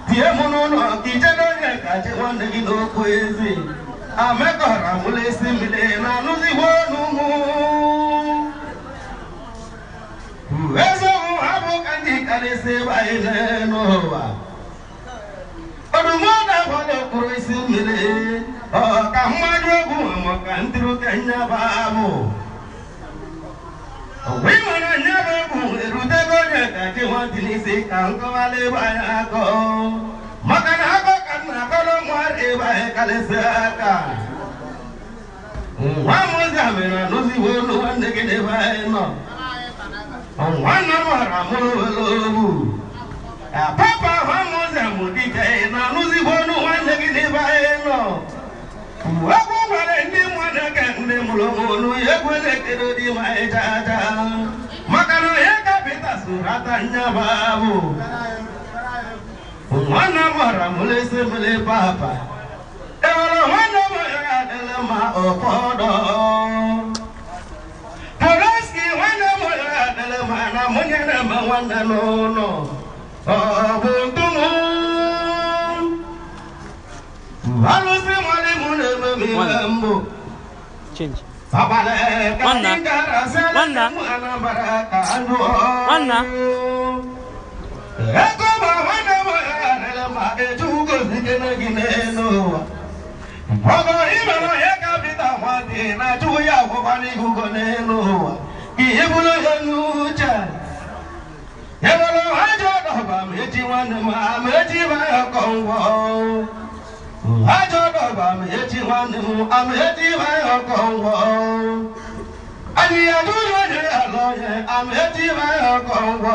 Tie mụ n'ụlọ ka ijedo onye ka ji nwanne gị n'okwu ezi. Amekọra mụla isi mmiri na anụzigbo ọnụ mụ. Eziokwu abụ ka ndị karịsị anyị n'ụwa. Ọdụmọdụ agbala okpuru isi mmiri ọ ka mmadụ egwu maka ntịrụke nyaba abụ. Ogwe mara nyaba egwu erutego onye ka ji nwantị n'isi ka nkọwala ebe anyị akọ. Maka na akọ ka nna akọrọ mmadụ ebe anyị karịsị aka. Nwa mụzi mere anụziwo olu nwanne gị n'ebe anyị nọ. Nwanne m hara mụrụ were ogbu. Papa nwa mụzi amụ dike na anụzigbo olu nwanne gị n'ebe anyị nọ. Egwu nwere ndị mmadụ ka ndị mụrụ olu egwu na-ekere dị ma anyị jaja. Maka na onye kapịta soro ata nyaba bụ. Nwanne m hara mụrụ isi mmiri papa. Ewere nwanne m ya adịla mma ụfọdụ. Poroski nwanne m ya adịla mma na mụnye na-eme nwanne n'ụlọ. Ọ bụ ntụmụ. Alụsị nwanne m na-eme m ihe mbụ. Change. Nwanna. Nwanna. Nwanna. Ego ma nwanne m ya adịla mma eju gozikene gị n'elu ụwa. Ọgọ imere onye kapịta nwadị na-achụ ya akwụkwọ n'ihugo n'elu ụwa. Ka ihe bụrụ ihe n'uche. Ewere ajọ dọba ma echi nwanne m ama echi ba ya ọkọ ngwọ. Ajọ dọba ma echi nwanne m ama echi ba ya ọkọ ngwọ. Anyị ajụjụ onye ala onye ama echi ba ya ọkọ ngwọ.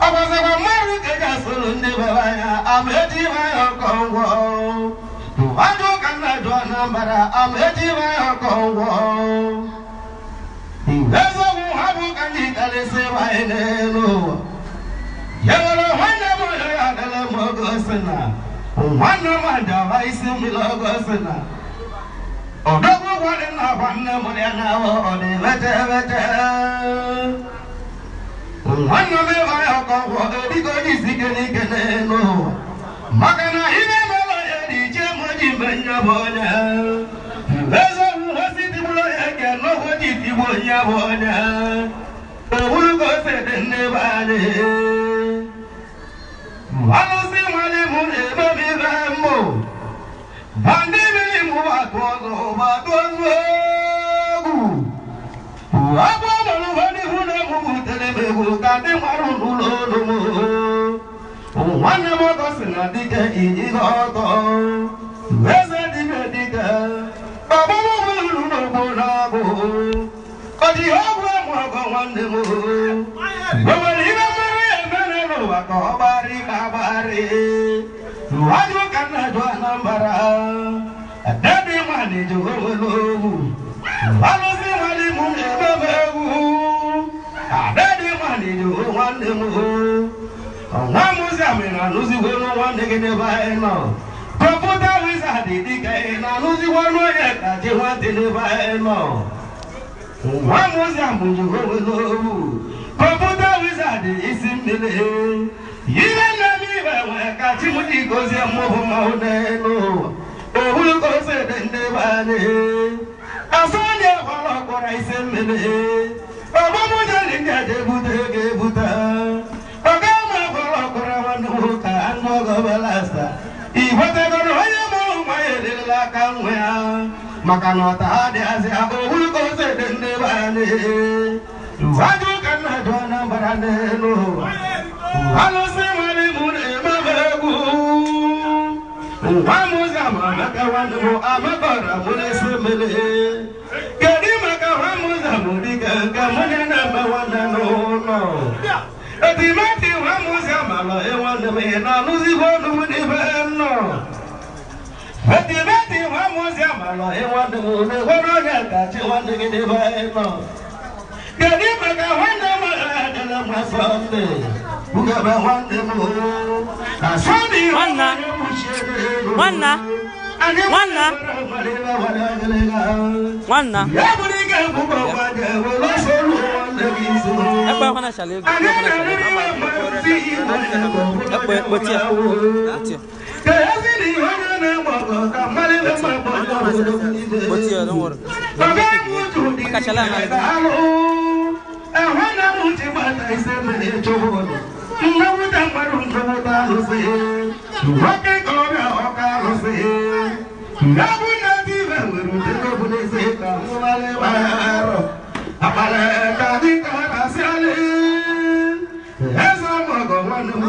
Ọ gwazikwa mmadụ ka eji asụrụ ndị bebe anya ama echi ba ya ọkọ ngwọ. Ajọ ka nna jụọ Anambra ama echi ba ya ọkọ ngwọ. Eziokwu ha bụ ka ndị karịsị anyị n'elu ụwa. Ya nwere nwanne m ya adịla m oge osi na nwanne m adaba isi mmiri oge osi na ọdọgwu gwara nna gwa nne m ya na ọ na-emeche emeche. Nwanne m ịba ya ọkọ ngwọ ebigo onye isi ike n'ike n'elu ụwa. Maka na ihe mere ya dị iche m ji eme nya bụ onye. Eziokwu osi tigburu ya ke n'ogwu ji tigbu onye bụ onye. Owuru ka ose dị n'ebe anyị. Alụsị nwanne m na-eme m ibe mbụ. Ma ndị mmiri m gbakụ ọzọ gbakụ ọzọ egwu. Agwọ mụrụ ụfọdụ ihu na m butere m egwu ka ndị mmadụ n'ụlọ olu m. Nwanne m ọgọ si na dike ijighị ọtọ. Eze dike dike. Ọgbụgbụ bụrụ n'ogbo na-abụ. Ọ dị ọgwụ ọmụ ọgọ nwanne m. O nwere ihe mmadụ ya emere n'ụwa ka ọ gbarị ka gbarị. Ajụ ka nna jụ Anambra. Dadi nwanne ji onwere ogwu. Alụsị nwanne m na-eme m egwu. Dadi nwanne ji nwanne m. Nwa m ụzọ mere anụzigbo nwanne gị n'ebe anyị nọ. Kọmputa wizard dịka ị na-anụzigbo onye ka ji nwantị n'ebe anyị nọ. Nwa m ụzọ mụrụ onwere ogwu. Kọmputa wizard isi mmiri. Ihe na-eme ibe nwee ka chi m ji gozie mmụọ mmanwụ n'elu ụwa. Owuru ka ose dị ndị be anyị. Asọ onye gbara ọkpọrọ isi mmiri. Ọgbọmụ jeli ndị aja ebute ga-ebute. Ọga ma gbara ọkpọrọ nwanne m ka anụ ọgọ belasta. Igwetegoro onye mụrụ nwa ya erila aka nwe ya. Maka na ọta adịghịzị owuru ka ose dị ndị be anyị. Ajụ ka nna jụọ Anambra n'elu ụwa. Alụsị nwanne m na-eme m egwu. Nwa m ụzọ amaka nwanne m amakọrọ m n'isi mmiri. Kedu maka nwa m ụzọ m dike nke mụ na na-eme nwanne n'ụlọ. Etimeti nwa m ụzọ amalọ nwanne m ị na-anụzigbo ọnụ m n'ebe nọ. Etimeti nwa m ụzọ amalọ nwanne m na-enwere onye kachi nwanne gị n'ebe nọ. Kedu maka nwanne m adịla mma Sọnde. Ugebe nwanne m na Sọnde. Nwanna. Nwanna. Nwanna. Nwanna. Ya bụrụ ike bụkwa nwanne were ọsọ ruo nwanne gị. Ekpe hụ na chala ego. Ekpe kpotie. Kpotie. Kpotie, don't worry. Maka chala na ego.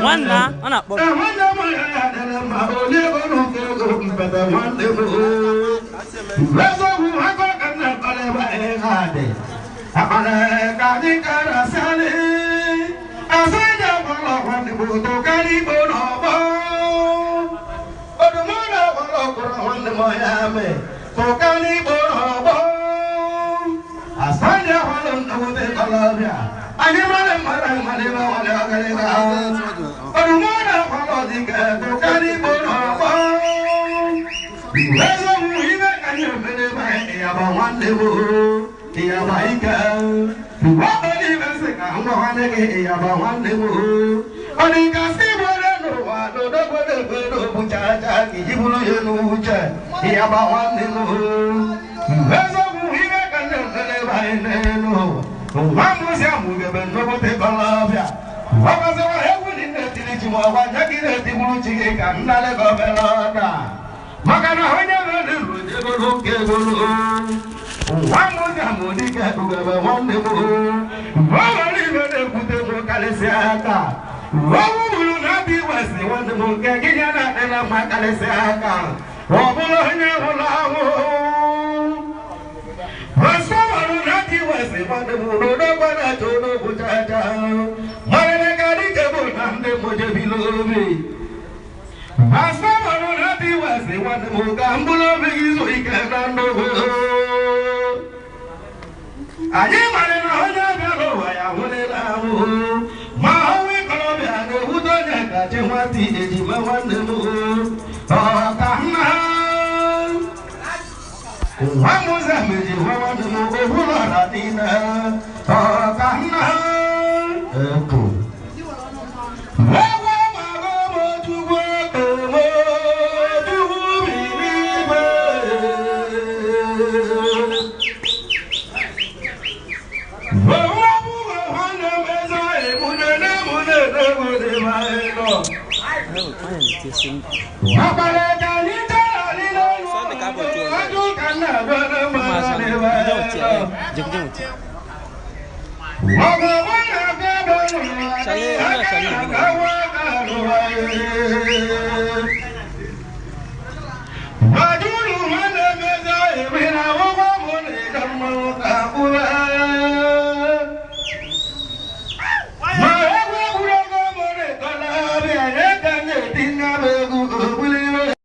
Nwanna, ọ na-akpọ.